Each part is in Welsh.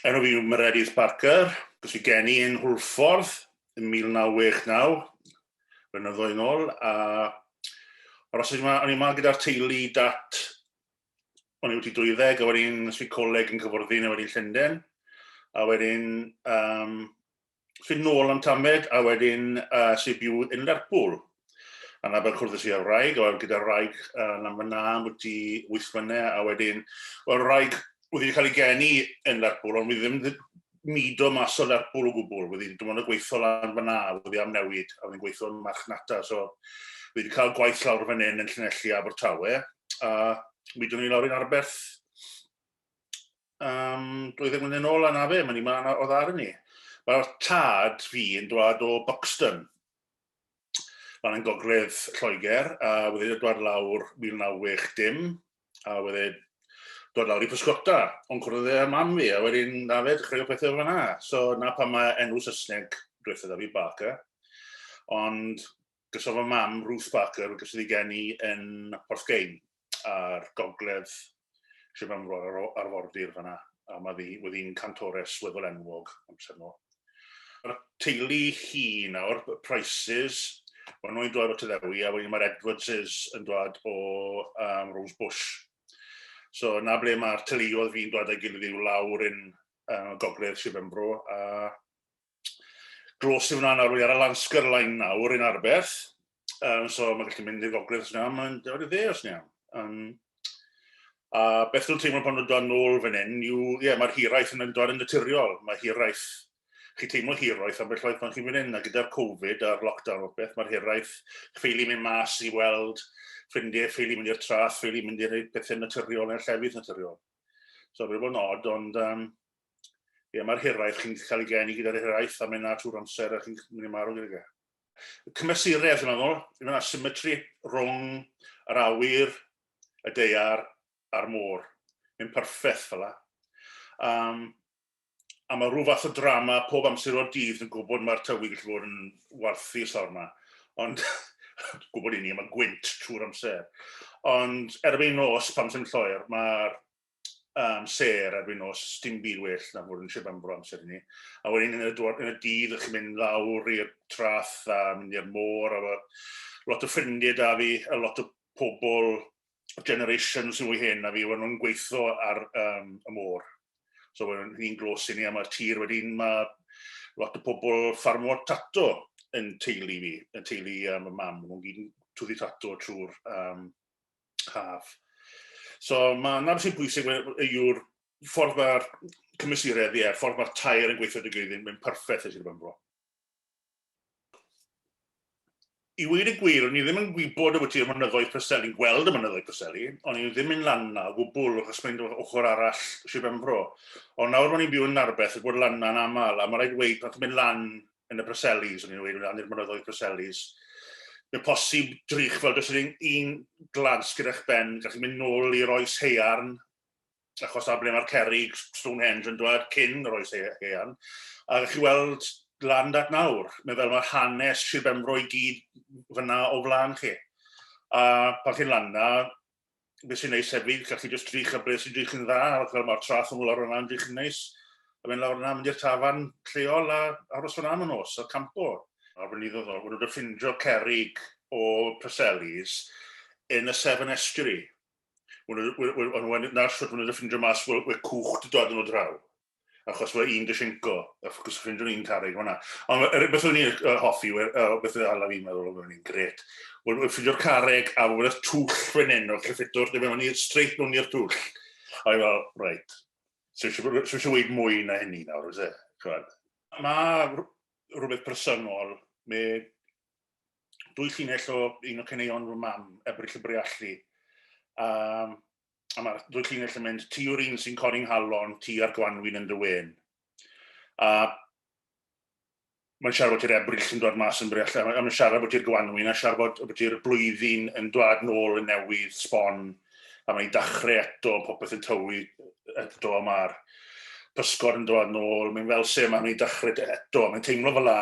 Enw fi yw Meredydd Barker, ges i geni yn Hwlffordd yn 1969, blynyddoedd yn ôl, a aros yma, o'n i yma gyda'r teulu dat, o'n i wedi 20, a wedyn nes i coleg yn Cyfyrddin a wedyn Llundain, a wedyn um, Fi'n nôl am tamed a wedyn sy'n byw yn Lerpwl. A na fel cwrddais i â'r wraig, a gyda'r wraig lan fyna am bwti 8 mlynedd, a wedyn, wel, wraig wedi cael ei geni yn Lerpwl, ond fi ddim mudo mas o Lerpwl o gwbl, wedi dim ond y gweithio lan fyna, wedi am newid, a wedi'n gweithio yn marchnata, so wedi cael gwaith lawr fan hyn yn Llanelli Abertawe, a mudon ni lawr i'n Arberth um, 20 mlynedd yn ôl a na fe, mae'n i ma oedd ar ni. Mae'r tad fi yn dwad o Buxton, lan yn gogledd Lloegr, a wedi dwad lawr 1960, a wedi dod lawr i pysgota, ond cwrdd e mam fi, a wedyn na fe, dechreuo pethau fan'na. So na pan mae enw Saesneg dwetha da fi, Barker. Ond gyso fy mam, Ruth Barker, gyso i geni yn Porthgain, ar gogledd Sir Benfro ar arfordir fan'na, a mae ddi, wedi'n cantores weddol enwog amser nhw. Mae'r teulu hi nawr, Prices, maen nhw'n dod o Tyddewi, a wedyn mae'r Edwardses yn dod o um, Rose Bush. So na ble mae'r teuluoedd fi'n dod â'i gilydd i'w lawr yn gogledd Sir Benfro, a glos i hwnna nawr, wi ar y Landsker Line nawr yn Arberth, so mae'n gallu mynd i'r gogledd os iawn, mae'n dod i dde os iawn. A beth nhw'n teimlo pan nhw'n dod nôl fan hyn yw, ie, yeah, mae'r hiraeth yn dod yn naturiol. Mae hiraeth, chi teimlo hiraeth ambell waith pan chi'n mynd hyn, a gyda'r Covid a'r lockdown o beth, mae'r hiraeth, ffeili mynd mas i weld ffrindiau, ffeili mynd i'r traeth, ffeili mynd i'r pethau naturiol neu'r llefydd naturiol. So, mae'n bod yn odd, ond um, ie, mae'r hiraeth, chi'n cael ei geni gyda'r hiraeth a mynd na trwy'r amser a chi'n mynd i marw gyda ge. Cymesuredd, dwi'n meddwl, mae'n asymmetry rhwng yr awyr, y daear a'r môr. Mae'n perffaith fel la. Um, a mae rhyw fath o drama pob amser o'r dydd yn gwybod mae'r tywydd gallu bod yn warthus lawr yma. Ond gwybod i ni, mae gwynt trwy'r amser. Ond erbyn nos, pam sy'n lloer, mae'r sêr erbyn nos, dim byd well na fod yn Sir Benfro amser hynny. A wedyn yn y, yn y dydd, ych chi'n mynd lawr i'r traeth a mynd i'r môr, a lot o ffrindiau da fi, a lot o pobl generation sy'n fwy hen na fi, maen nhw'n gweithio ar um, y môr. So maen nhw'n glos i ni, a mae'r tir wedyn, mae lot o pobl ffarmo tato yn teulu fi, yn teulu um, y mam, maen nhw'n gyd yn twddu tato trwy'r um, haf. So mae yna sy'n bwysig yw'r ffordd mae'r cymesuredd, ie, ffordd mae'r tair yn gweithio dy gilydd, mae'n perffaith i Sir Benfro. I weud y gwir, o'n i ddim yn gwybod y ti'r mynyddoedd Preseli, gweld y mynyddoedd Preseli, o'n i ddim yn lan na o gwbl, achos mae'n ochr arall Sir Benfro. Ond nawr o'n i'n byw yn Narbeth, yn bod lan na'n aml, a mae rhaid dweud, pan ti'n mynd lan yn y Preselis, o'n i'n dweud lan i'r mynyddoedd Preselis, mae'n posib drych fel does un, un glans gyda'ch ben, gallu mynd nôl i'r oes haearn, achos ar ble mae'r cerrig Stonehenge yn dod cyn yr oes haearn, a chi weld lan dat nawr, mae fel mae'r hanes Sir Benfro i gyd fyna o flaen chi. A pan chi'n lan na, beth sy'n neis hefyd, gallu jyst drych ar beth sy'n drych yn dda, a fel mae'r traeth yn lawr yna yn drych yn neis, a mynd lawr yna, mynd i'r tafarn lleol a aros fyna am y nos, a campo. Ar blynyddoedd ôl, maen nhw wedi ffindio cerrig o Preselis in y Severn Estuary. Na'r shwt maen nhw wedi ffindio mas we cwch wedi dod yn o draw. Achos mae un Dashenko, achos ffindio un carreg fan'na. Ond yr beth o'n i'n hoffi, beth oedd hala fi'n meddwl oedd o'n gret, oedd ffindio'r carreg a oedd twll fan hyn, o'r llyffetwr, dim ond straight mewn i'r twll. A i'n fel, reit, so eisiau weid mwy na hynny nawr, oes e? Mae rhywbeth personol, mae dwy llinell o un o caneuon fy mam, Ebrill y Briallu. Um, a mae'r ddwy llinell yn mynd, ti yw'r un sy'n codi nghalon, ti a'r gwanwyn yn dy wên. A mae'n siarad bod ti'r Ebrill yn dod mas yn Briallu, a mae'n siarad bod ti'r gwanwyn, a siarad bod, bod ti'r blwyddyn yn dod nôl yn newydd, sbon, a mae'n dachrau eto, popeth yn tywi eto, a mae'r pysgod yn dod nôl, mae'n fel se mae'n dechrau eto, mae'n teimlo fel la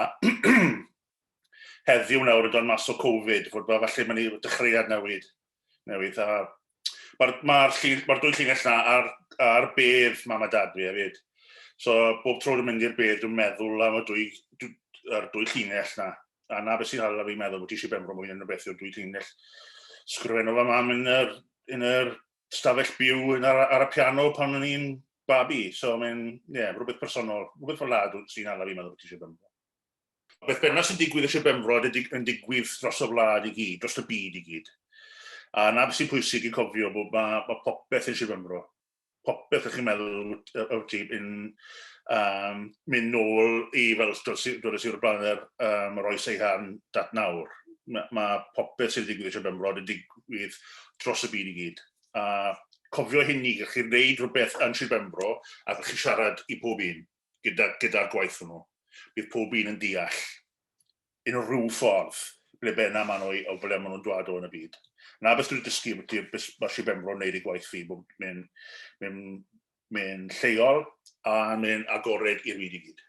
heddiw nawr yn dod mas o Covid, fod falle mae'n ei dechreuad newid, newydd. A mae'r ma ma dwy llinell na ar, ar bedd mam a dad fi hefyd. So, bob tro dwi'n mynd i'r bedd, dwi'n meddwl am y dwy, yr dwy llinell na. A na beth sy'n hala fi meddwl bod ti eisiau Benfro mwy yn rhywbeth yw'r dwy llinell. Sgrifennu fy mam yn yr, yn yr stafell byw yn ar, ar y piano pan o'n i'n babi. So mae'n, ie, yeah, rhywbeth personol, rhywbeth fel la sy'n hala fi meddwl bod ti eisiau Benfro. Beth bynnag sy'n digwydd yn Sir Benfro yn digwydd dros y wlad i gyd, dros y byd i gyd. A na beth sy'n pwysig i cofio bod mae, mae popeth yn Sir Benfro. Popeth ych chi'n meddwl o'r ti yn um, mynd nôl i, fel dwedais i o'r blaen, yr, um, yr oes eihan dat nawr. Mae, mae popeth sy'n digwydd yn Sir Benfro yn digwydd dros y byd i gyd. A cofio hynny, gallwch chi wneud rhywbeth yn Sir Benfro a gallwch chi siarad i pob un gyda, gyda'r gwaith hwnnw. Bydd pob un yn deall in rhyw ffordd ble benna maen nhw, o ble maen nhw'n dwad o yn y byd. Na beth dwi'n dysgu beth beth mae Sir Benfro yn wneud i gwaith fi, bod mae'n mae'n mae'n lleol a mae'n agored i'r byd i gyd.